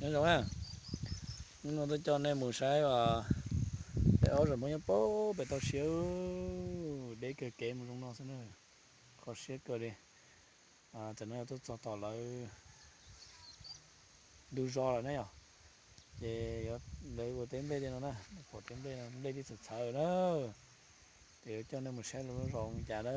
Zoo na, hnub no tuaj coj nej mus saib daim aub zam Hmoob nyob pem toj siab, deb kawg kev mus zoo no xwb na, kho siab kawg li. Tam no tuaj txog tom lawv ntug zos lawm na yom, ces yuav lawv ua teb nplej li no na, pom teb nplej no nplej twb txawv txhawv na, ces yuav coj nej mus saib lawv lub zos ua cas na.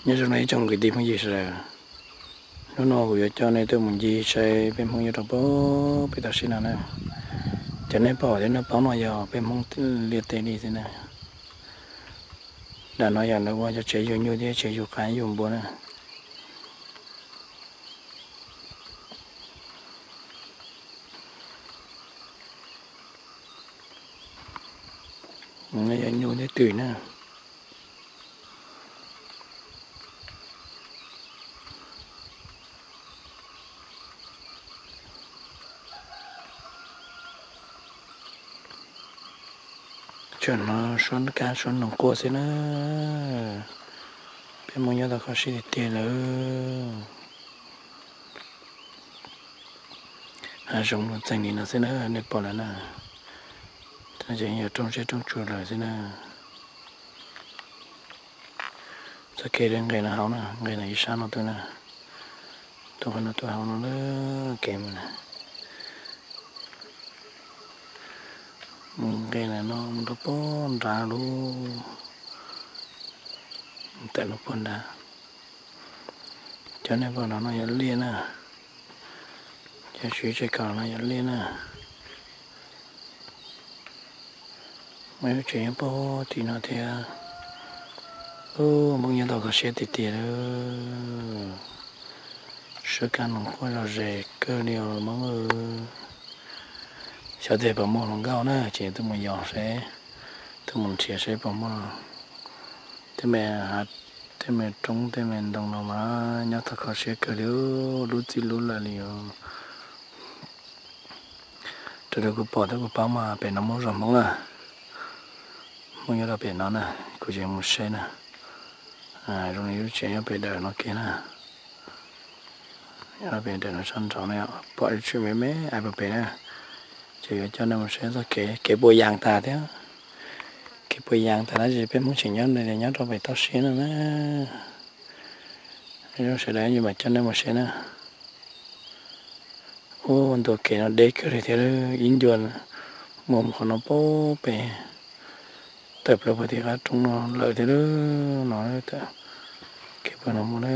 Nyob zoo nej ib tsoom kwv tij phooj ywg sawv daws, hnub no kuv yuav coj nej tuaj mus ncig saib peb Hmoob nyob rau pem peb toj siab no na. Cov nej pom tej noj plaub no yog peb Hmoob liaj teb li xwb na. Nram no yog lawv ua cov tsev yug nyuj thiab tsev yug qav yug npua na. Yog nyuj thiab twm na. Tseem no suab kab suab noog quaj xwb na. Peb Hmoob nyob tau kho siab tiag tiag lawm. Hav zoov los txeeg li no xwb na, nej pom lawm na. Ces yog roob siab roob tsuag lawm xwb na. Txoj kev nqes no hauv na, nqes no ib sab no tuaj na. Tuaj qhov no tuaj hauv no lawm kev mus na. Mus nqes no mus rau pem nrad lub, tawm lub pem nrad. Cov nej pom no no yog liaj na. Cov siv tsev kaum no yog liaj na. Muaj ib lub tsev nyob pem tim no thiab. Ub, Hmoob nyob tau kho siab tiag tiag li. Suab kab noog quaj zom zaws kawg li os Hmoob. Xyov tias puas muaj hluas nkauj na, ces tuaj mus yos seb, tuaj mus nrhiav seb puas muaj. Tej me, tej me roob tej me ntoo no mas nyob tau kho siab kawg li, lub txij lub lawm li os. Raws li kuv pom thiab kuv paub mas pem no muaj zos Hmoob na. Hmoob nyob rau pem no na, kuv tseem mus saib na. Zoo li lub tsev nyob pem dawm no kiag na. Nyob pem dawm no sab nraud na, pom ib tshwm me me ais pem pem na. Ces yuav coj nej mus saib txoj kev, kev puas yas tas thiab. Kev puas yas tas tab sis peb Hmoob tseem nyob, nyob rau pem toj siab no na. Sawv daws, yuav mam coj nej mus saib na. Ub, ntu kev no deb kawg li thiab, ib ncua muaj mus qhov no pem, tawm plaws puag tim qab roob no lawm thiab no. Kev puag no mus na.